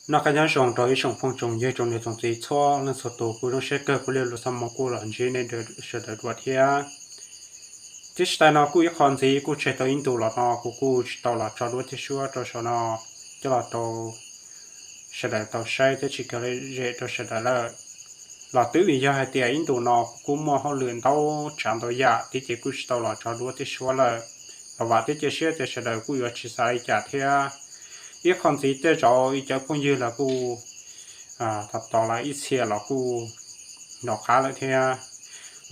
Noj qab nyob zoo rau ib tsoom phooj tsoom ywg tsoom niam tsoom txiv txhua leej txhua tus, kuv zoo siab kawg kuv li lus xa mus kuj los ntsib nej sawv daws dua thiab. Tib si tas no kuj ib qho ntxiv kuj tseg tau ib ntus los no kuv kuj tsis tau los tso duab thiab suab rau saum no coj los rau sawv daws tau saib thiab tsis kawg li zem rau sawv daws lawm. Los twb vim yog hais tias ib ntus no kuv kuj muaj hauj lwm ntau tsav ntau yam thiab ces kuj tsis tau los tso duab thiab suab lawm. Los vam thiab cia siab tias sawv daws kuj yuav tsis xav li cas thiab. Ib qho ntxiv tej zaum ib cov phooj ywg los kuj tos tos los ib txhia los kuj nov qab lawm thiab.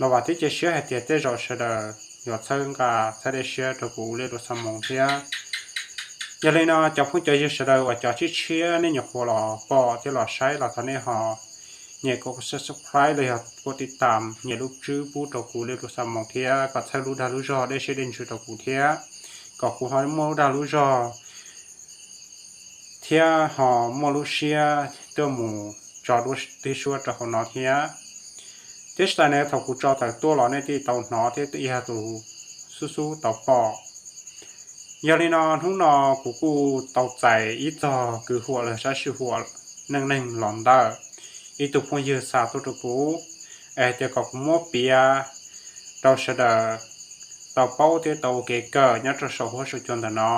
Los vam thiab cia siab hais tias tej zaum sawv daws yuav txhawb nqa txhawb dej siab rau kuv ua li lus xa mus thiab. Yog li no cov phooj cov ywg sawv daws uas cov tshiab tshiab nej nyuam qhuav los pom thiab los saib los thov nej ho nyem kuv subscribe los yog kuv tiv tam nyem lub tswb pub rau kuv li lus xa mus thiab kom txhawb lub dag lub zog dej siab dej ntsws rau kuv thiab kom kuv ho muaj lub dag lub zog thiab ho muaj lub siab tuaj mus tso duab thiab suab rau hauv no thiab. Tib si tas no thaum kuv tso tawm tuaj los nej thiaj tau hnov thiab yog tus xub xub tau pom. Yog li no hnub no kuv kuj tau txais ib txog kwv huam los sab sij huam neej neeg los ntawm ib tug phooj ywg xa tuaj rau kuv, es tias kom kuv muab piav rau sawv daws tau paub thiab tau ua kev kawm nyob rau saum huab saum cua ntawm no.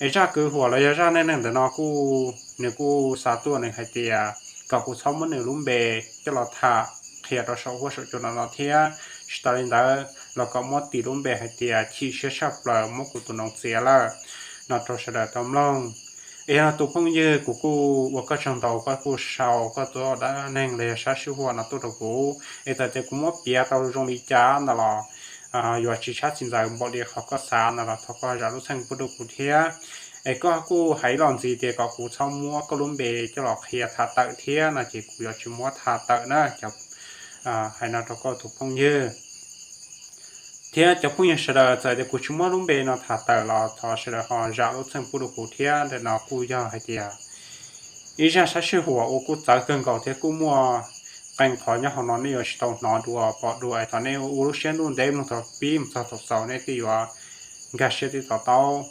Es zaj kwv huam los yog zaj neej neeg ntawm no kuj nws kuj xa tuaj nws hais tias kom kuv txhob muab nws lub npe coj los tham qhia rau saum huab saum cua no no thiab, tsis tas li ntawd los kom muab tis lub npe hais tias chim siab tshaj plaws muab kuv tus noov txiav lawm no rau sawv daws tau mloog. Es yog no tus phooj ywg kuv kuj ua koj tsaug ntau koj kuj sau koj tus dab neeg los yog sab sij huam no tuaj rau kuv, es txawm tias kuv muab piav tau zoo li cas ntawd los yuav tsis tshab txim ntxaws npaum li qhov koj xav ntawd los thov koj zam lub txim pub rau kuv thiab. Es koj kuj hais los ntxiv tias kom kuv txhob muab koj lub npe coj los qhia tham tawm thiab no ces kuv yuav tsis muab tham tawm na. Hais no rau koj tus phooj ywg thiab cov phooj ywg sawv daws, txawm tias kuv tsis muab lub npe no tham tawm los thov sawv daws ho zam lub txim pub rau kuv thiab. Ntawm no kuj yog hais tias ib zaj sab sij huam uas kuj txawv kawg nkaus thiab kuj muaj qee qhov nyob hauv no nej yuav tsis tau hnov dua pom dua es thov nej ua lub siab ntuj ntev mloog thaum pib mus txog thaum xaus nej thiaj yuav nkag siab thiab to taub.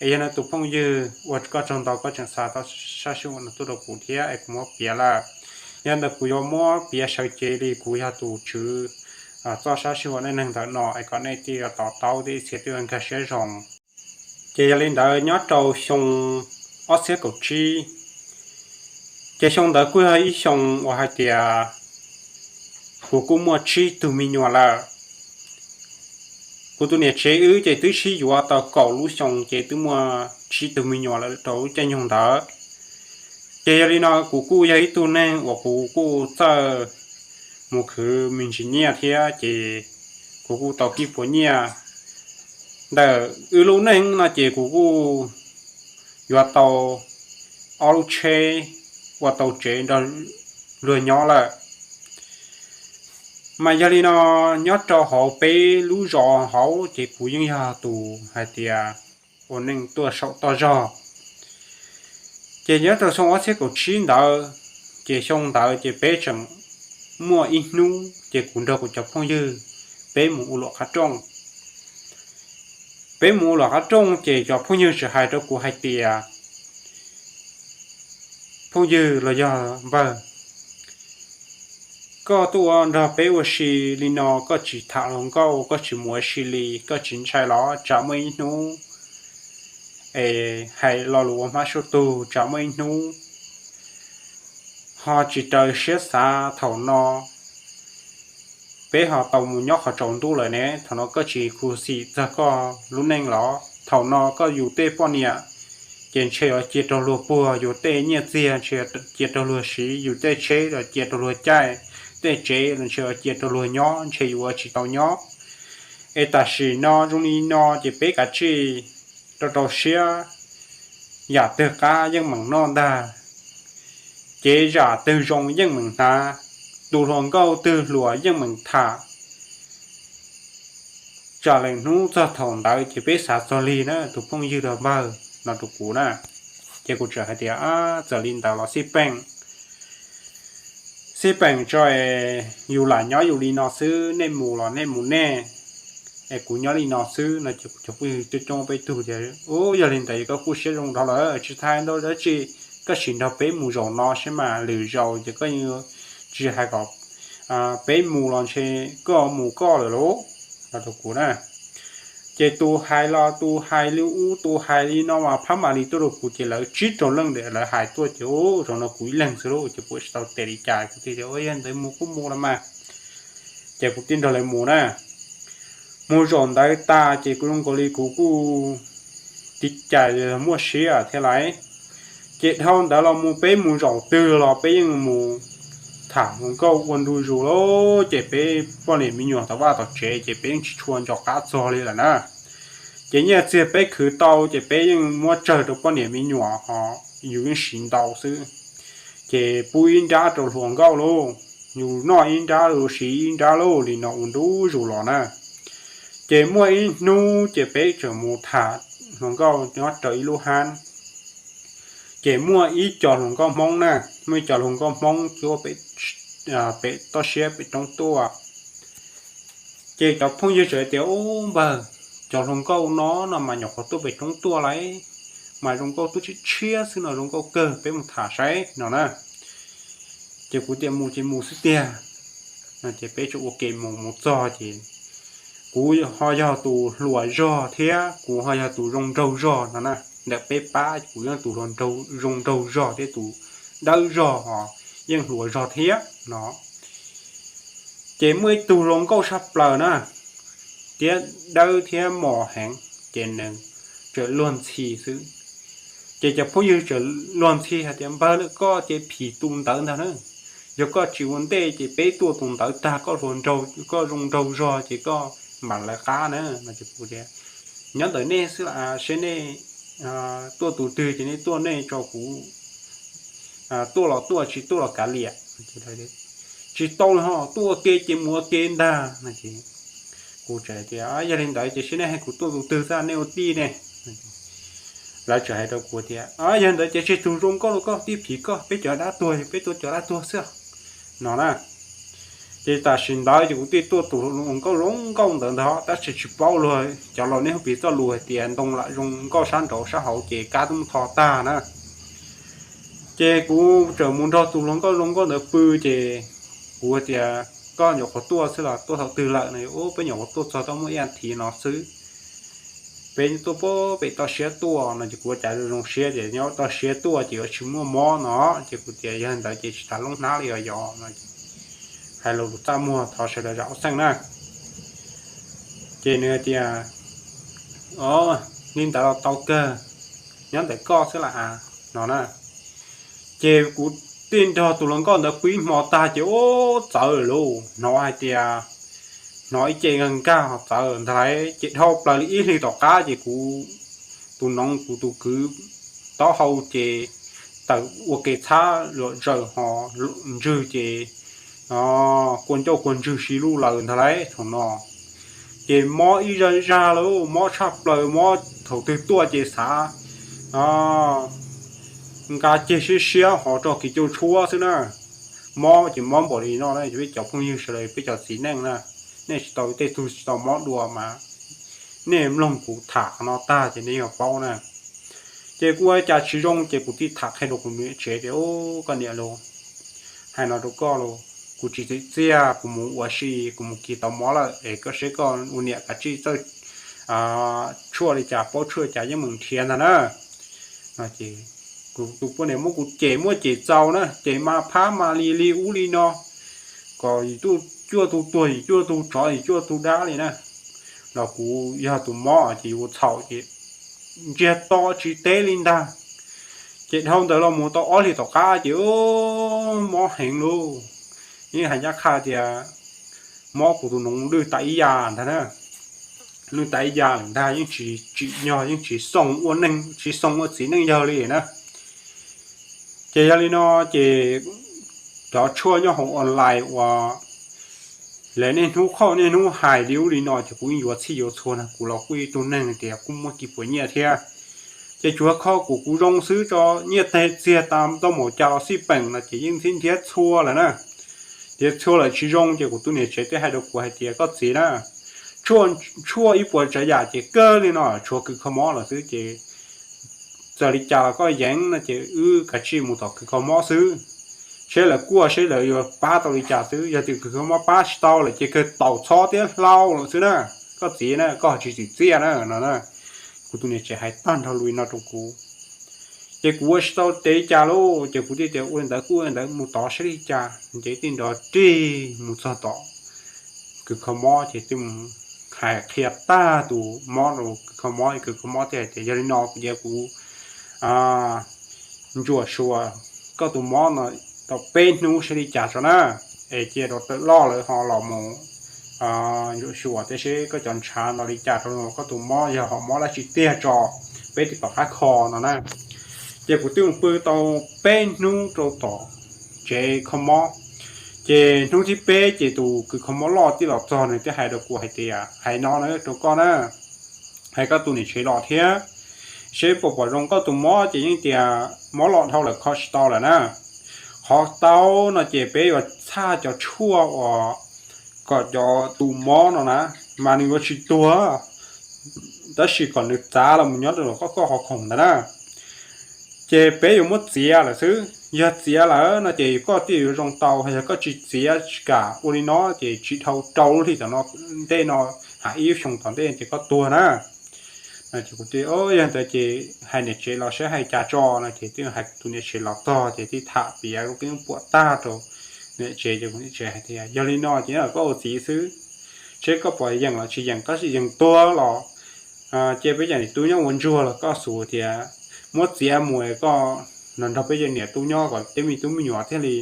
Es yog no tus phooj ywg ua koj tsaug ntau koj tseem xa tau sab sij huam no tuaj rau kuv thiab es kuv muab piav lawm. Yog ntawd kuv yuav muab piav sawv cev li kuv yog tus tswv txoj sab sij huam neej neeg ntawm no es kom nej thiaj yuav to taub thiab ib txhia thiaj yuav nkag siab zoo. Ces yog li ntawd nyob rau xyoo ob txhiab kaum tsib, ces xyoo ntawd kuj yog ib xyoo uas hais tias kuv kuj muaj tsib tug me nyuam lawm. Kuv tus niam tsev wb ces twb sib yuav tau kaum lub xyoo ces twb muaj tsib tug me nyuam lawm rau lub caij nyoog ntawd. Ces yog li no kuv kuj yog ib tug neeg uas kuv kuj txawj mus khwv me ntsis nyiaj thiab ces kuv kuj tau kib puas nyiaj. Ntawm wb lub neej no ces kuv kuj yuav tau ob lub tsheb, ua tau tsev nrog luag nyob lawm. Mas yog li no nyob rau hauv peb lub zos hauv ces kuv yeej yog tus hais tias ua neej tuaj saum toj zog. Ces nyob rau xyoo ob txhiab kaum tsib ntawd, ces xyoo ntawd ces peb tseem muaj ib hnub ces kuv nrog kuv cov phooj ywg peb mus ua luam qab rooj. Peb mus ua luam qab rooj ces cov phooj ywg tseem hais rau kuv hais tias, phooj ywg los yog npawg, koj tuaj ua nrog peb ua si li no koj tsis tham hluas nkauj, koj tsis mus ua si li, koj tsis ntshai los tsam muaj ib hnub es hais lo lus ua hmab suab tug, tsam muaj ib hnub ho tsis raws siab xav thaum no peb ho tau mus nyob qhov tsaus ntuj lawm ne? Thaum no koj tsis khuv xim txog koj lub neej los? Thaum no koj yus tej poj niam ces ntshe yuav cia rau luag puag, yus tej nyiaj txiag ntshe cia rau luag siv, yus tej tsheb los cia rau luag caij, tej tsev los ntshe yuav cia rau luag nyob, ntshe yus ua tsis tau nyob. Es tam sim no zoo li no ces peb kav tsij rau rau siab, yam twg qab yeej meem noj ntag, ces yam twg zoo yeej meem hnav, tus hluas nkauj twg hluas yeej meem tham. Tsam lees hnub txog thaum ntawd ces peb xav txog li na tus phooj ywg los npawg no rau kuv na. Ces kuv tseem hais tias, txawm li ntawd los xij peem, xij peem tso es yus lam nyob yus li no xwb, nej mus los nej mus nej, es kuv nyob li no xwb no. Ces kuv cov phooj ywg coob coob peb tug tias, u, yog li ntawd koj kuj siab zoo dhau lawm, tsis tham ntau dab tsi, koj sim nrog peb mus zaum no saib mas lwm zaus ces koj tsis hais kom peb mus los ntshe koj mus koj lawm lauj, no rau kuv na. Ces tus hais los tus hais li ub tus hais li no mas phab mam li tuaj rau kuv ces lawv tsib rau leej ntawd lawv hais tuaj ces ub zaum no kuv ib leeg xwb lauj ces kuv tsis tau tes li cas kuv thiaj tias yog ntawd mus kuj mus los mas. Ces kuv thiaj nrog lawv mus na. Mus zaum ntawd tas ces kuv zoo nkaus li kuv kuj tiv cais muaj siab thiab lais. Ces dhau ntawd los mus peb mus zaum twg los peb yeej mus tham hluas nkauj ua ntu zus lauj ces peb poj niam me nyuam tom vaj tom tsev ces peb yeej tsis tshua nco qab txog li lawm na. Ces nyiaj txiag peb khwv tau ces peb yeej muab tsawg rau poj niam me nyuam ho yus yeej siv ntau xwb. Ces pub ib nrab rau hluas nkauj lauj, yus noj ib nrab yus siv ib nrab lauj li no ua ntu zus los na. Ces muaj ib hnub ces peb tseem mus tham hluas nkauj nyob raws ib lub hab. Ces muaj ib co hluas nkauj Hmoob na, muaj ib co hluas nkauj Hmoob cuab pem toj siab pem roob tuaj. Ces cov phooj ywg txawm tias ub npawg, cov hluas nkauj no no mas nyuam qhuav tuaj pem roob tuaj lais, mas zoo nkauj tuaj tshiab tshiab xwb no zoo nkauj kawg peb mus tham saib no na. Ces kuv tias mus ces mus xwb tiag no ces peb tseem ua ke mus mus txog ces kuv ho yog tus hluas zog thiab kuv ho yog tus zoo nraug zog no na. Ntawm peb pab kuv yog tus zoo nraug zog thiab tus dawb zog ho yeej hluas zog thiab no. Ces muaj ib tug hluas nkauj tshaj plaws na, thiab dawb thiab mos heev, ces nws tseem luag ntxhi xwb. Ces cov phooj ywg tseem luag ntxhi hais tias npawg, koj ces phim tus ntawd ntag na, yog koj tsis ua ntej ces peb tuaj tus ntawd tag koj hluas nraug koj zoo nraug zog ces koj mam lawv qab na no. Nyob ntawm nej xwb las, seb nej tuaj tus twg ces nej tuaj nej tso kuv tuaj los tuaj, tsis tuaj los kav liam. Tsis tau li ho, tuaj ua ke ces mus ua ke ntag no. Kuv tseem tias yog li ntawd ces seb nej hais kuv tuaj tus twg xwb nej ua tij ne. Lawv tseem hais rau kuv tias yog ntawd ces tseg tus zoo nkauj rau koj, tij phim koj, peb cov dab tuag peb tuaj cov dab tuag xwb no na. Ces tam sim ntawd ces kuv thiaj tuaj tus hluas nkauj zoo nkauj ntawd ntag, tab sis tsis paub luag cov laus nej hu piv txoj lus hais tias ntoo lam zoo nkauj sab nraud sab hauv ces kab twb muab tho tag na. Ces kuv tseem mus nrog tus hluas nkauj zoo nkauj ntawd pw ces kuv tias koj nyuam qhuav tuaj xwb los tuaj thaum twg lawm no. Ub, peb nyuam qhuav tuaj txog tau muaj ib as thiv no xwb, peb tuaj pem toj siab tuaj no. Ces kuv ua cas zoo siab ces nyob toj siab tuaj ces yuav tsis muaj mob no. Ces kuv tias yog ntawd ces tsis tas loob hnab li os yog no. Hais los lus txaj muag thov sawv daws zam lub xeej na. Ces nws tias o, li ntawd los tau kawg, nyob ntawm koj xwb las no na. Ces kuv thiaj nrog tus hluas nkauj ntawd pw ib hmo tag ces ub txawv lawm lauj, hnov hais tias hnov ib ce nkag nkag ho txawv ntag lauj. Ces dhau plaws li ib hlis tom qab ces kuv tus noov kuv tus kwv taub hau ces tawm ua ke txhab luam zaws ho ntswg ces kua ncauj kua ntswg si lub lawm ntag lauj thaum no. Ces mob ib zaj zaj lauj, mob tshaj plaws, mob thaum twg tuaj ces xav nqa ceg siab siab hov rau kiv cau tshuab xwb na. Mob ces mob npaum li no na, peb cov phooj ywg sawv daws peb cov txiv neej na, nej tsis tau, tej tug tsis tau mob dua mas nej mloog kuv tham qhov no tag ces nej yuav paub na. Ces kuv ua cas tsis zoo ces kuv thiaj tham qhia rau kuv niam tsev tias, Ub, koj niam lauj, hais no rau koj lauj, kuv tsis txim txiaj, kuv mus ua si, kuv mus kis tau mob lawm es koj seb koj ua niam kav tsij txawj tshuaj li cas, paub tshuaj li cas yeej meem nrhiav ntag na. No ces kuv tus poj niam muab kuv cem muab cem txaus na, cem mas phab mas li li ub li no, kom yus cuaj tug tuag, yus cuaj tug tsov, yus cuaj tug dab li na. Los kuv yog tus mob ces yus ua txhaum ces ntsiag to tsis teb li ntag. Ces dhau ntawd los mus tau ob hlis tom qab ces mob heev lauj. Yeej hais ncaj qha tias mob kuv tus noov lwj tas ib yam ntag na. Lwj tas ib yam lawm ntag, yeej tsis tsim nyog, yeej tsis xoo ua neej, tsis xoo ua txiv neej yawg li na. Ces yog li no ces cov tshuaj nyob hauv online uas lawv niaj hnub qhauj niaj hnub hais li ub li no ces kuv yeej yuav txhij yuav txhua na. Kuv los kuj ib tug neeg tias kuj muaj kev puas nyiaj thiab, ces tsuas kho kuv, kuv zoo xwb, tso nyiaj txiag tas tau npaum cas los xij peem no ces yeej nrhiav nrhiav txhua lawm na. Nrhiav txhua lawm tsis zoo ces kuv tus niam tsev thiaj hais rau kuv hais tias, Koj txiv na, tshuaj ib puas tsav yam ces kawg li no tshuav kws kho mob lawm xwb ces txawm li cas los koj yeem no ces wb kav tsij mus tom kws kho mob xwb, seb lawv kuaj seb lawv yuav pab tau li cas xwb. Yog tias kws kho mob pab tsis tau lawm ces kawg taus txhob thiab hlau lawm xwb na. Koj txiv na, koj tsis txim txiaj na no na. Kuv tus niam tsev hais tag nrho li no rau kuv, ces kuv ua tsis tau tes li cas lauj. Ces kuv thiaj tias ua li ntawd kuj ua li ntawd, mus tod seb li cas. Ces thiaj nrov rig mus txog tom kws kho mob ces thiaj mus hais qhia tag tus mob rau kws kho mob, kws kho mob thiaj hais tias yog li no kuv cia kuv ntsuam xyuas koj tus mob no tau peb hnub seb li cas tso na, es cia rau tawm loj lawm ho los mus ntsuam xyuas thiab seb koj cov ntshav no li cas rau koj tus mob, yog ho mob dab tsi tiag tso peb thiaj pom qab kho no na. Ces kuv twb mus pw tau peb hnub rau tom tsev kho mob. Ces hnub thib peb ces tus kws kho mob loj thiaj los txog, nws thiaj hais rau kuv hais tias hais no na rau koj na, hais koj tus niam tsev los thiab, seb puas pom zoo koj tus mob ces yeej tias mob los dhau lawm kho tsis tau lawm na. Qhov tau no ces peb yuav txhaj cov tshuaj uas kom cov tus mob no na, mas nws yuav tsis tuag, tab sis kom nws txav los mus nyob rau koj qhov khoom ntawd na. Ces peb yuav muab txiav lawm xwb. Yog txiav lawm no ces koj thiaj yuav zoo tau, yog koj tsis txiav tsis kam ua li no ces tsis dhau rau lub hli tom no ntej no, hais ib xyoo tom ntej ces koj tuag na. Ces kuv tias yog ntawd ces hais niam tsev los saib hais cas tso no. Ces thiaj hais tus niam tsev los txog ces thiaj tham piav lub keeb puam tag rau niam tsev. Ces kuv niam tsev hais tias yog li no ces koj ua txiv xwb, seb koj puas yeem los tsis yeem, koj yeem tuag los cia peb cov niam tub nyob ua ntsuag los koj xav tias muab txiav mus koj nrog peb cov niam tub nyob kom tej me tub me nyuam thiaj li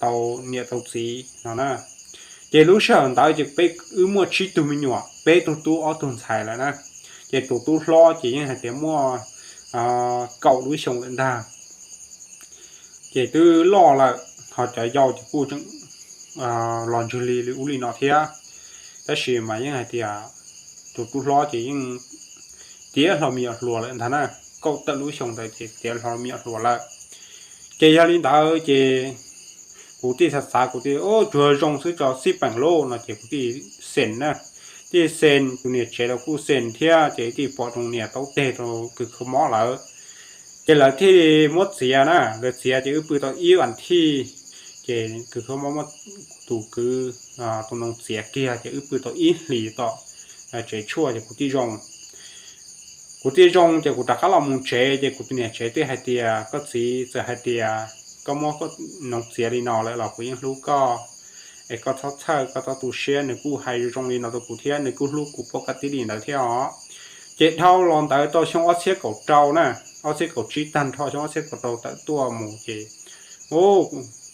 tau niam tau txiv no na. Ces lub sij hawm ntawd ces peb wb muaj tsib tug me nyuam, peb tug tub ob tug ntxhais lawm na. Ces tus tub hlob ces yeej hais tias muaj kaum lub xyoo lawm ntag. Ces twb loj lawm, ho cov yau ces kuj tseem los ntswg li ub li no thiab. Tab sis mas yeej hais tias tus tub hlob ces yeej tiav hlo me nyuam hluas lawm ntag na, kaum tawm lub xyoo ntawd ces tiav hlo me nyuam hluas lawm. Ces yog li ntawd ces kuv thiaj xav xav, kuv thiaj tsuag zoo xwb tso xij peem lauj no ces kuv thiaj xees na, thiaj xees, tus niam tsev los kuj xees thiab ces thiaj pom zoo niam tau teg rau kws kho mob lawm. Ces lawv thiaj muab txiav na, lawv txiav ces wb pw tau ib vas thiv, ces kws kho mob muab tus kwv tus noov txiav kiag ces wb pw tau ib hlis tom tsev tshuaj ces kuv thiaj zoo. Kuv thiaj zoo ces kuv rov qab los mus tsev ces kuv tus niam tsev thiaj hais tias koj txiv, txawm hais tias koj muab koj noov txiav li no lawm los kuv yeej hlub koj, es koj txhob txhawj, koj txhob tu siab. Nws kuj hais zoo li no rau kuv thiab nws kuj hlub kuv poj kab tib li ntawd thiab os. Ces dhau los ntawd rau xyoo ob txhiab kaum rau na, ob txhiab kaum tsib tag nrho xyoo ob txhiab kaum rau tawm tuaj mus ces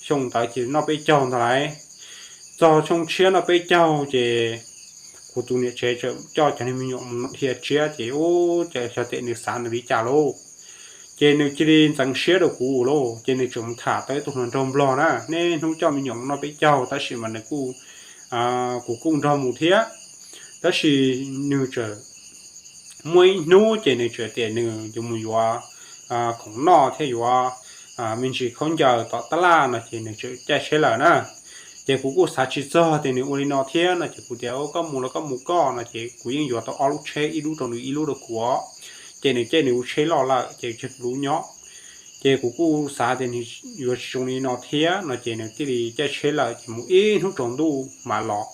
xyoo ntawd ces noj peb caug ntag lauj. Txog xyoo tshiab noj peb caug ces kuv tus niam tsev txawm coj cov niag me nyuam mus dhia tsiab ces ub, ces xyov tias nws xav nws li cas lauj. Ces nws cia li ntxeev siab rau kuv lauj, ces nws tseem mus tham tau ib tug hluas nraug nplog na, niaj hnub coj me nyuam mus noj peb caug tab sis mas nws kuj, kuv kuj nrog mus thiab. Tab sis nws txawm muaj ib hnub ces nws txawm tias nws yuav mus yuav khoom noj thiab yuav me ntsis khaub ncaws tom tab laj no ces nws txawm caij tsheb lawm na. Ces kuv kuj xav tsis txog tias nws ua li no thiab no ces kuv tias koj mus los koj mus koj no ces kuv yeej yuav tau ob lub tsheb, ib lub rau nws ib lub rau kuv. Ces nws caij nws lub tsheb loj lawm ces tseg kuv lub nyob. Ces kuv kuj xav tias nws yuav tsis zoo li no thiab no ces nws thiaj li caij tsheb lawm ces mus ib hnub tsaus ntuj mam los.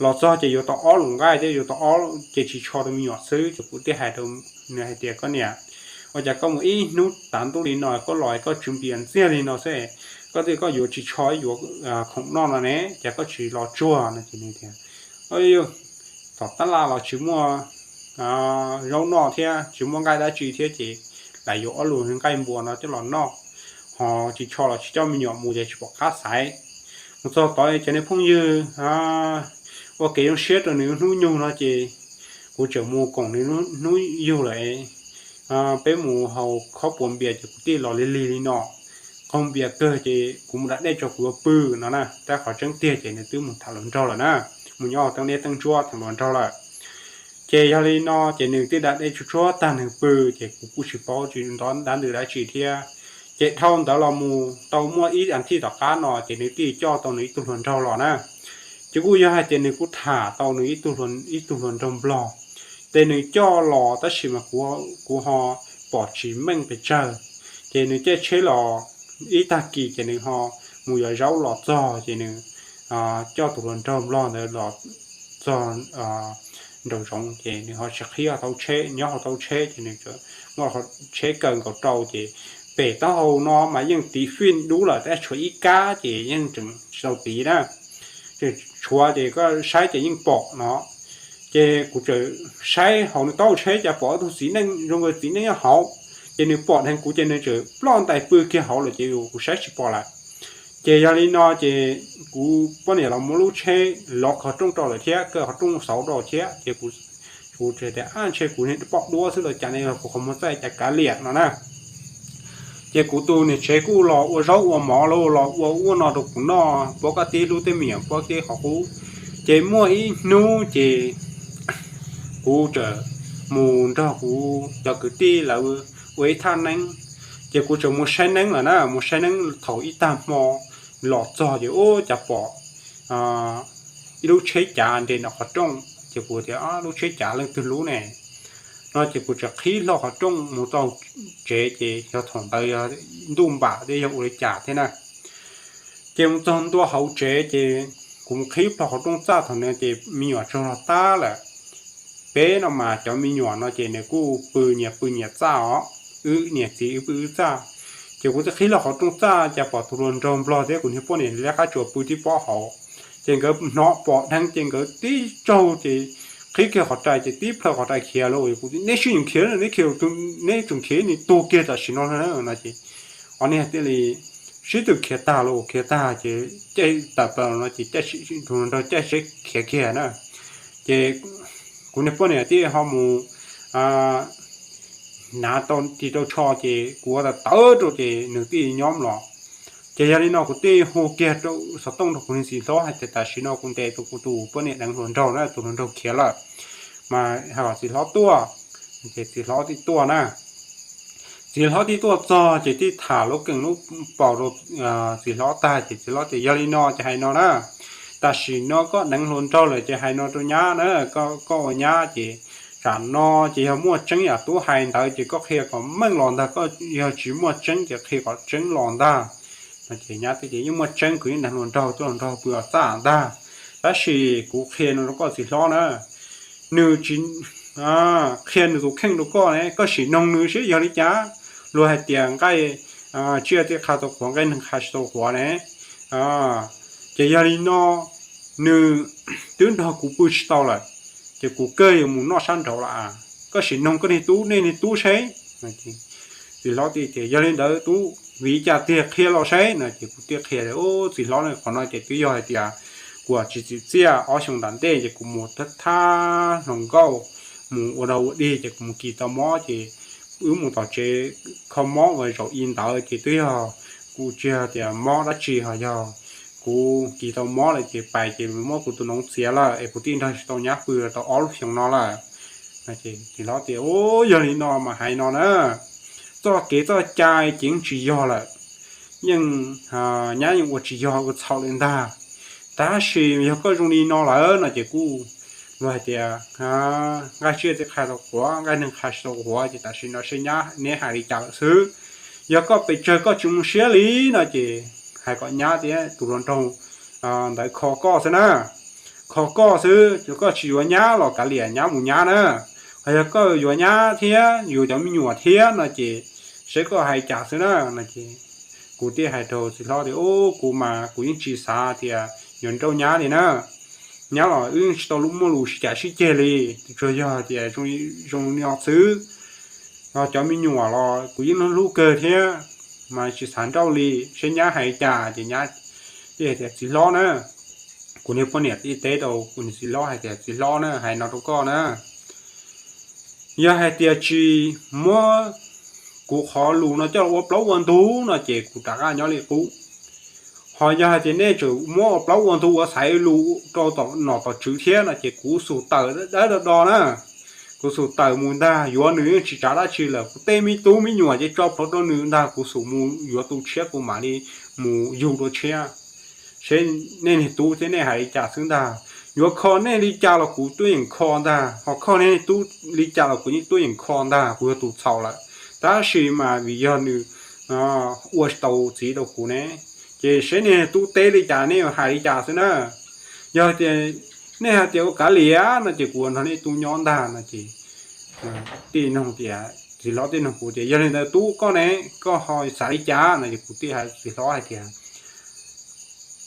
Los txog ces yuav tau ob lub nqaij thiab yuav tau ob ces tsis tsho rau me nyuam xwb ces kuv thiaj hais rau nws hais tias koj niam, ua cas koj mus ib hnub tav ntuj li no koj los koj tsw npias ntxiag li no xwb, koj thiaj koj yuav tsis tsho yuav khoom noj no ne, cas koj tsis los tsuag no ces nws tias tom tab laj los tsis muaj zaub noj thiab tsis muaj nqaij dab tsi thiab ces lam yuav ob lub nqaij npua no coj los noj, ho tsis tsho los tsis coj me nyuam mus ces tsis pom qab xaiv. Mus txog tod cov niag phooj ywg ua kev zoo siab rau nws hnub nyoog no ces kuv tseem mus koom nws hnub yug lawm. Peb mus haus khob puas npias ces kuv thiaj los lig lig li no, qaug npias kawg ces kuv mus da dej tso kuv yuav pw no na. Tab qhov tseeb tiag ces nws twb mus tham hluas nraug lawm na, mus nyob teeb liab teeb ntsuab tham hluas nraug lawm. Ces yog li no ces nws thiaj da dej tsuag tsuag tag nws pw, ces kuv kuj tsis paub tsis nto dab ntws dab tsi thiab. Ces dhau ntawd los mus tau muaj ib as thiv tom qab no ces nws thiaj coj tau nws ib tug hluas nraug los na. Ces kuj yog hais tias nws kuj tham tau nws ib tug hluas nraug nplog, ces nws coj los tab sis mas kuv ho pom tsis meej pes tsawg. Ces nws caij tsheb los ib tag kis ces nws ho mus yuav zaub los txog ces nws coj tus hluas nraug nplog ntawd los txog nraum zoov ces nws ho tsis qhib hauv tsheb, nyob hauv tsheb ces nws muaj tsheb kaw nkaus rau ces pem taub hau no mas yeej tiv fij dub lawm tab tshuav ib kab ces yeej tseem tsis tau tiv na. Tshuav ces koj saib ces yeej pom no. Ces kuv txawm saib hauv nws taub hau tsheb cas pom ob tug txiv neej zoo nkaus txiv neej nyob hauv. Ces nws pom dheev kuv ces nws txawm ploj ntais pw kiag hauv lawm ces kuv saib tsis pom lawm. Ces yog li no ces kuv poj niam los muab lub tsheb lov qhov rooj rau lawm thiab kaw qhov rooj xauv rau thiab ces kuv tias, ab, ntshe kuv niag poj duab xwb los cas ne, kuv qhov muag txaij cas kav liam no na. Ces kuv tus niam tsev kuj los ua zaub ua mov los los ua ub ua no rau kuv noj, puab koj tib lub tej me nyuam puab tib qhov qub. Ces muaj ib hnub ces kuv txawm mus nrog kuv cov kwv tij lawv ua ib thaj neeb. Ces kuv txawm mus saib neeb lawm na, mus saib neeb thaum ib tag hmo los txog ces ub cas pom ib lub tsheb cav nres nram qhov rooj ces kuv tias, lub tsheb cav leej twg lub ne? No ces kuv txawm qhib hlo qhov rooj mus txog tsev ces yog thaum ntawd yog ntuj npam thiab yog ua li cas thiab na. Ces mus txog ntua hauv tsev ces kuv mus qhib plho qhov rooj txaj thaum ntawd ces me nyuam tsaug zog tag lawm. Peb no mas cov me nyuam no ces nws kuj pw nyias pw nyias txaj os, wb niam txiv wb pw wb txaj. Ces kuv thiaj qhib hlo qhov rooj txaj cas pom tus hluas nraug nplog thiab kuv niag poj niam lawv qab tsuas pw tib pob hauv. Ces nkawd hnov pom dheev ces nkawd tib tsaug ces qhib kiag qhov rais ces tib plhaw qhov rais khiav lauj. Kuv, neb sib nyiam khiav, neb khiav, neb tseem khiav, neb tuag kiag tam sim no no ces ob niag thiaj li sib tw khiav tag lauj. Khiav tag ces caij tawm plaws no ces tus hluas nraug caij tsheb khiav kiag na. Ces kuv niag poj niam thiaj ho mus hnav tau ris rau tsho ces kuv ua tawv rau ces nws thiaj nyob los. Ces yog li no kuv thiaj hu kiag rau xov tooj rau kuv niag txiv hlob hais tias tam sim no kuv ntes tau kuv tus poj niam deev hluas nraug na, tus hluas nraug khiav lawm, mas hais kom txiv hlob tuaj. Ces txiv hlob thiaj tuaj na. Txiv hlob thiaj tuaj txog ces thiaj tham lub keeb lub paus rau txiv hlob tag ces txiv hlob tias yog li no ces hais no na, tam sim no koj deev hluas nraug lawm ces hais no rau nyab na, koj ua nyab ces tsam no ces yog muaj tseeb yam tub hais ntawd ces koj qhia kom meej los ntag, koj yog tsis muaj tseeb ces qhia kom tseeb los ntag. Ces nyab tias yeej muaj tseeb, kuv yeej deev hluas nraug, tus hluas nraug pw hauv txaj ntag, tab sis kuv qhia no rau koj txiv hlob na, nws tsis qhia nws tus kheej rau koj ne, koj sim noog nws seb yog li cas. Luag hais tias nqaij tsiaj thiaj qha tau quav, nqaij neeg qha tsis tau quav ne. Ces yog li no nws twb nrog kuv pw tsis tau lawm, ces kuv kawg yuav mus noj sab nraud lawm. Koj sim noog koj niag tub, nej niag tub seb. Txiv hlob thiaj tias yog li ntawd tub, vim li cas tiag qhia los seb no ces kuv thiaj qhia tias txiv hlob, qhov no ces twb yog hais tias kuv tsis tsim txiaj, ob xyoo tom ntej ces kuv mus thab hluas nkauj, mus ua dog ua dig ces kuv mus kis tau mob ces wb mus tom tsev kho mob uas zaum i ntawd ces twb yog kuv tsis yog tias mob dab tsi ho yog kuv kis tau mob lawm ces pais ces muab kuv tus noov txiav lawm es kuv thiaj nrog tsis tau nyab pw tau ob lub xyoo no lawm. Txiv hlob tias yog li no mas hais no na, txoj kev txoj cai ces yeej tsis yog lawm, yeej, nyab yeej ua tsis yog ua txhaum li ntag. Tab sis yog koj zoo li no lawm no ces kuj, luag hais tias nqaij tsiaj thiaj qha tau quav, nqaij neeg qha tsis tau quav, ces tam sim no seb nyab neb hais li cas lawm xwb. Yog koj pes tsawg koj tsis muaj siab li no ces hais kom nyab thiab tus hluas nraug ntawd kho koj xwb na, kho koj xwb. Yog koj tsis yuav nyab los kav liam nyab mus nyab na, ho yog koj yuav nyab thiab yuav cov me nyuam thiab no ces seb koj hais cas xwb na no ces kuv thiaj hais rau txiv hlob tias kuv mas kuv yeej tsis xav tias yuav nrauj nyab li na. Nyab los wb tsis tau muaj lus sib cav sib ceg li, tsuas yog tias zoo li no xwb. Ho cov me nyuam los kuv yeej hlub kawg thiab, mas tsis xav nrauj li, seb nyab hais cas ces nyab thiaj tias txiv hlob na. Kuv niag poj niam thiaj teb rau kuv niag txiv hlob hais tias txiv hlob na, hais no rau koj na, yog hais tias tsis muab kuv qhov lus no coj los ua plaub ua ntug no ces kuv rov qab nyob li qub. Ho yog hais tias nej tseem muab ua plaub ua ntug ua xaiv lus rau tom nom tom tswv thiab no ces kuv xum tawm dawb do do na. Kuv xum tawm mus ntag, yuav nws yeej tsis tsav dab tsi lawm. Kuv tej me tub me nyuam ces tso plhuav rau nws ntag, kuv xum mus yuav tus tshiab kuv mam li mus yug dua tshiab. Seb nej niag tub thiab nej hais li cas xwb ntag. Yuav kho nej li cas los kuv tuaj yeem kho ntag, ho kho nej niag tub li cas los kuv yeej tuaj yeem kho ntag, kuv yog tus txhaum lawm. Tab sis mas vim yog nws ua tau txiv rau kuv ne, ces seb nej tub teb li cas nej hais li cas xwb na. Yog tias nej hais tias ua kav liam no ces kuv ua nrog nej tub nyob ntag no ces tij noog tias, txiv hlob tij noog kuv tias, yog li ntawd tub koj ne, koj ho xav li cas no ces kuv tij hais txiv hlob hais tias,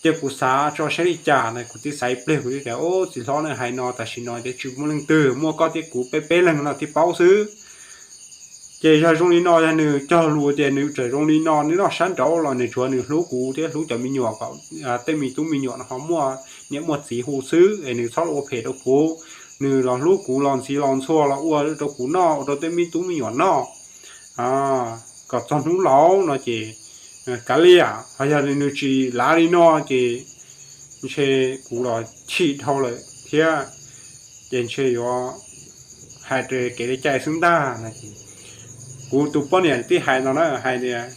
ces kuv xav tso saib li cas no kuv tij xav ib pliag kuv tij tias, o, txiv hlob ne hais no tam sim no ces tsis muaj leej twg, muaj koj thiab kuv peb peb leeg no thiaj paub xwb. Ces yog zoo li no, yog nws cog lus tias nws tseem zoo li no, nws noj sab nraud los nws tsuav nws hlub kuv thiab hlub cov me nyuam, tej me tub me nyuam no ho muaj niam muaj txiv hu xwb es nws txhob los ua phem rau kuv. Nws los hlub kuv los ntxiv los ntxhua los ua rau kuv noj ua rau tej me tub me nyuam noj kom txog hnub laus no ces kav liam. Ho yog nws tsis lav li no ces ntshe kuv los chim dhau lawm thiab, ces ntshe yuav hais raws kev li cai xwb ntag no. Kuv tus poj niam tij hais no na, hais tias,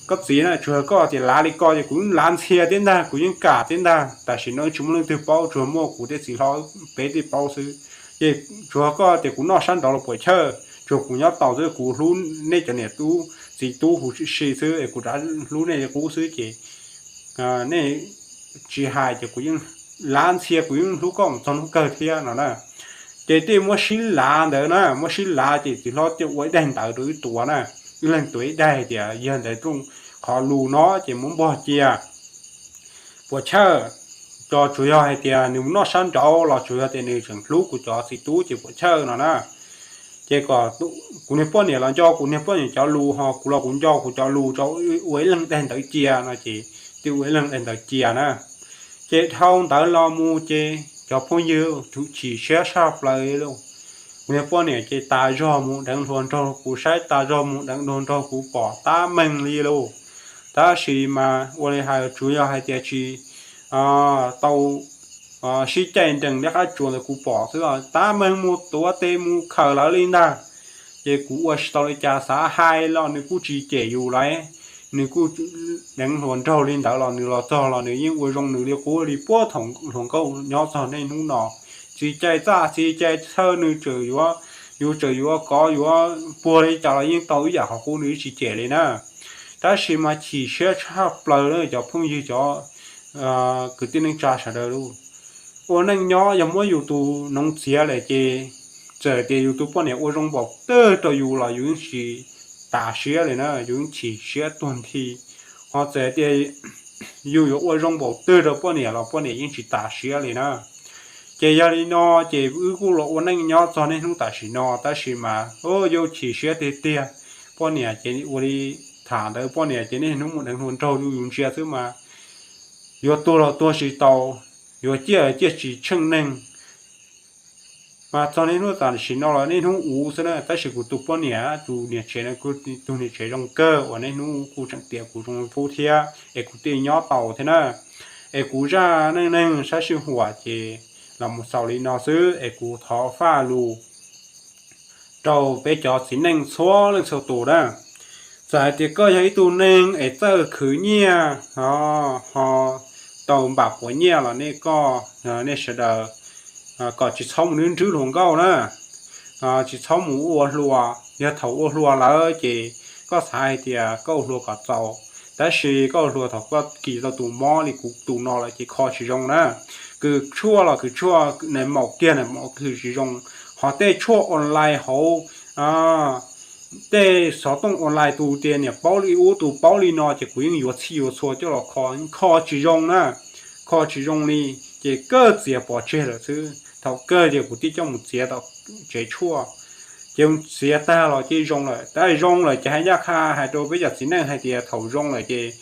koj txiv na, tsuas yog koj tias lav li ko ces kuv yeej lav ntxhia thiab ntag, kuv yeej kam thiab ntag. Tam sim no tsis muaj leej twg paub, tsuas muaj kuv thiab txiv hlob peb thiaj paub xwb. Ces tsuas yog koj tias kuv noj sab nraud los puas chawj, tsuas kuv nyob tau xwb, kuv hlub nej cov niam tub txiv tub huv si xwb es kuv rov hlub nej li qub xwb ces nej tsis hais ces kuv yeej lav ntxhia, kuv yeej hlub koj mus txog hnub kawg thiab no na. Ces thiaj muab sib lav ntawd na, muab sib lav ces txiv hlob thiaj ua ib daim ntawv rau wb tuav na, wb leeg tuav ib daim tias yog ntawd rooj qhov lus no ces muab npog cia, puas chawj. Ces tsuas yog hais tias nws mus noj sab nraud los tsuas yog tias nws tseem hlub kuv cov txiv tub ces puas chawj no na. Ces kom kuv niag poj niam los nco kuv niag poj niam cov lus, ho kuv los kuv nco kuv cov lus, rau ua ib leeg daim ntawv cia no ces thiaj ua ib leeg daim ntawv cia na. Ces dhau ntawd los mus ces cov phooj ywg chim siab tshaj plaws li. Kuv niag poj niam ces tas zog mus deev hluas nraug, kuv saib tas zog mus deev hluas nraug, kuv pom tab meeg li lauj. Tab sis mas ua li hais tsuas yog hais tias tsis tau sib caij nrees liab qab tsuas ntawd kuv pom xwb, tab meeg mus tuav tes mus khaws lawv li ntag. Ces kuv ua tsis tau li cas, xav hais los nws kuj tsis cem yus lauj, nws kuj deev hluas nraug li ntawd los nws los txog los nws yeej ua zoo nws li qub li puag thaum hluas nkauj nyob txog niaj hnub no. Txiv cai txaj txiv cai txhawj nws tseem yuav, yus tseem yuav kov yuav puag li cas los yeej tau ib yam qhov qub, nws tsis cem li na. Tab sis mas chim siab tshaj plaws cov phooj ywg cov kwv tij neej tsa sawv daws lauj. Ua neej nyob yog muab yus tus noov txiav lawm ces txawm tias yus tus poj niam ua zoo npaum twg rau yus los yus yeej tsis tas siab li na, yus yeej chim siab tuag nthi. Ho txawm tias yus yuav ua zoo npaum twg rau poj niam los poj niam yeej tsis tas siab li na. Ces yog li no ces wb kuj los ua neej nyob txog niaj hnub tam sim no, tab sis mas yuav chim siab tiag tiag. Poj niam ces ua li tham ntawd, poj niam ces niaj hnub mus deev hluas nraug rau yus ntsia xwb mas yuav tuag los tuag tsis tau, yuav ciaj los ciaj tsis tsheej neeg. Mas txog niaj hnub tam sim no los niaj hnub uv xwb na, tab sis kuv tus poj niam tus niam tsev no kuj tus niam tsev zoo kawg uas niaj hnub kuj tseem tias kuv zoo li qub thiab es kuv thiaj nyob tau thiab na. Es kuv zaj neej neeg sab sij huam ces los mus xaus li no xwb es kuv thov faj lus rau peb cov txiv neej txhua leej txhua tus na. Txawm hais tias koj yog ib tug neeg es txawj khwv nyiaj, ho tau npam puav nyiaj los nej koj, nej sawv daws kom tsis txhob mus nrwb nrwb hluas nkauj na. Tsis txhob mus ua hluas, yog thaum ua hluas lawm ces koj xav hais tias koj ua hluas kom txaus, tab sis koj ua hluas thaum koj kis tau tus mob li kuv tus no lawm ces kho tsis zoo na. Kws tshuaj los kws tshuaj, nais maum kiag nais maum kws tsis zoo. Ho tej tshuaj online hauv, tej xov tooj online tus tias niam paub li ub tus paub li no ces kuv yeej yuav txhij yuav txhua coj los kho, kho tsis zoo na. Kho tsis zoo li, ces kawg txiav pov tseg lawm xwb. Thaum kawg ces kuv thiaj coj mus txiav tom tsev tshuaj. Ces txiav tag los ces zoo lawm, tab sis zoo lawm ces hais ncaj qha hais rau peb cov txiv neej hais tias thaum zoo lawm ces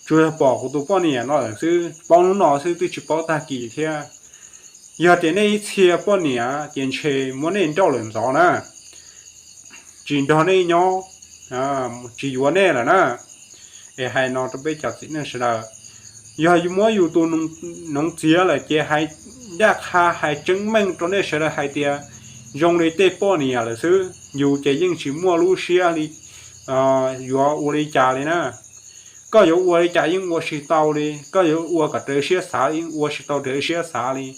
tsuas yog pom kuv tus poj niam no lawm xwb, paub hnub no xwb twb tsis paub tag kis thiab. Yog tias nej ib txhia poj niam ces ntshe muab nej nrauj lawm ntxov na, tsis nrog nej nyob, tsis yuav nej lawm na. Es hais no rau peb cov txiv neej sawv daws, yog muab yus tus noov txiav lawm ces hais ncaj qha hais tseeb meej rau nej sawv daws hais tias zoo li tej poj niam lawm xwb, yus ces yeej tsis muaj lub siab li yuav ua li cas li na. Koj yuav ua li cas yeej ua tsis tau li, koj yuav ua kom raws siab xav yeej ua tsis tau raws siab xav li.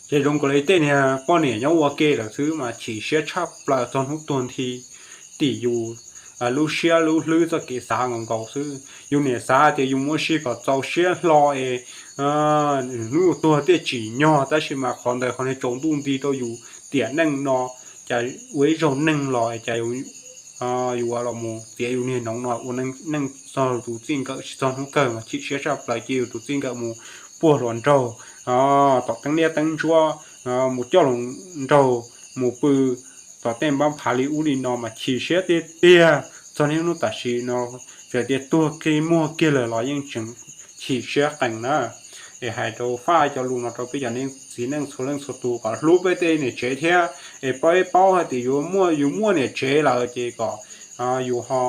Ces zoo nkaus li tej niag poj niam nyob ua ke lawm xwb mas chim siab tshaj plaws txog hnub tuag nthi. tim yus lub siab lub hlwb txoj kev xav nkaus nkaus xwb. Yus niaj xav tias yus muab sib kom txaus siab hlo es hnub tuag thiaj tsim nyog, tab sis mas qhov ntawd qhov niag tsaus ntuj nti rau yus tiam neej no, cas ua ib zaug neeg los cas yus los mus txiav yus niag noov no ua neej txog tus txij nkawm tsis txog hnub kawg mas chim siab tshaj plaws, cia yus tus txij nkawm mus puag hluas nraug tom teeb liab teeb ntsuab, mus coj hluas nraug mus pw tom tej npab phav li ub li no mas chim siab tiag tiag. Txog niaj hnub tam sim no txawm tias tuag kiag muag kiag lawm los yeej tseem chim siab qees na. Es hais rau faj cov lus no rau peb cov txiv neej txhua leej txhua tus kom hlub peb tej niam tsev thiab. Es peb paub hais tias yuav muaj, yus muaj niam tsev lawm ces kom yus ho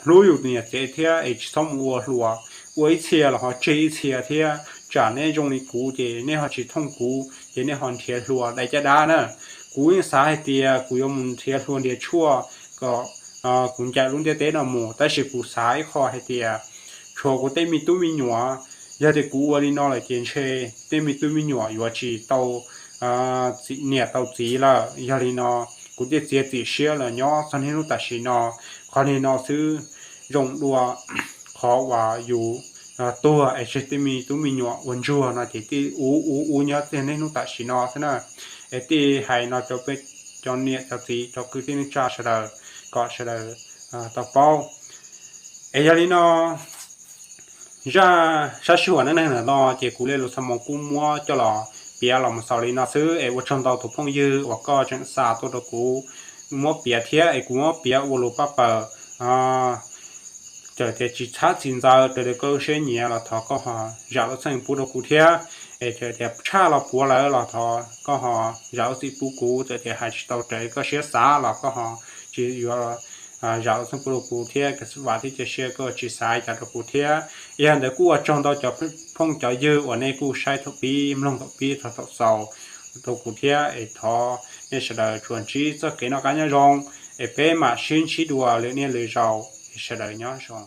hlub yus tus niam tsev thiab es tsis txhob mus ua hluas, ua ib txhia los ho tseg ib txhia thiab. Tsam nej zoo li kuv ces nej ho tsis thooj kuv ces nej ho nrhiav hluas dai caj dab na. Kuv yeej xav hais tias kuv yuav mus nrhiav hluas nrhiav tshuaj kom kuv ncaim lub ntiaj teb no mus, tab sis kuv xav ib qho hais tias tshuav kuv tej me tub me nyuam, yog tias kuv ua li no lawm ces ntshe tej me tub me nyuam yuav tsis tau niam tau txiv lawm. Yog li no kuv thiaj txiav txim siab los nyob txog niaj hnub tam sim no. Qhov li no xwb zoo dua qhov uas yus tuag es tseg tej me tub me nyuam ua ntsuag no ces thiaj ua ua ua nyob txog niaj hnub tam sim no xwb na. Es thiaj hais no rau peb cov niam cov txiv cov kwv tij neej tsa sawv daws kom sawv daws tau paub. Es yog li no zaj sab sij huam neej neeg ntawm no ces kuv Lis Lus Xav Moos kuj muab coj los piav los mus xaus li no xwb. Es ua tsaug ntau tus phooj ywg uas koj tseem xa tuaj rau kuv muab piav thiab es kuv muab piav ua lus paj paws. Txawm tias tsis txhab tsis ntxaws raws li koj lub siab nyiam los thov koj ho zam lub txim pub rau kuv thiab. Es txawm tias tshaj los puav lawm los thov koj ho zam lub txim pub kuv. Txawm tias hais tsis tau raws li koj siab xav los koj ho tsis yuav zam lub txim pub rau kuv thiab. Vam thiab cia siab koj tsis xav cas rau kuv thiab. Yog ntawd kuj ua tsaug ntau cov phooj cov ywg uas nej kuj saib thaum pib mloog thaum pib txog thaum xaus rau kuv thiab. Es thov nej sawv daws tsuas ntsib txoj kev noj qab nyob zoo, es peb mam sib ntsib dua lwm niaj lwm zaus. Es sawv daws nyob zoo.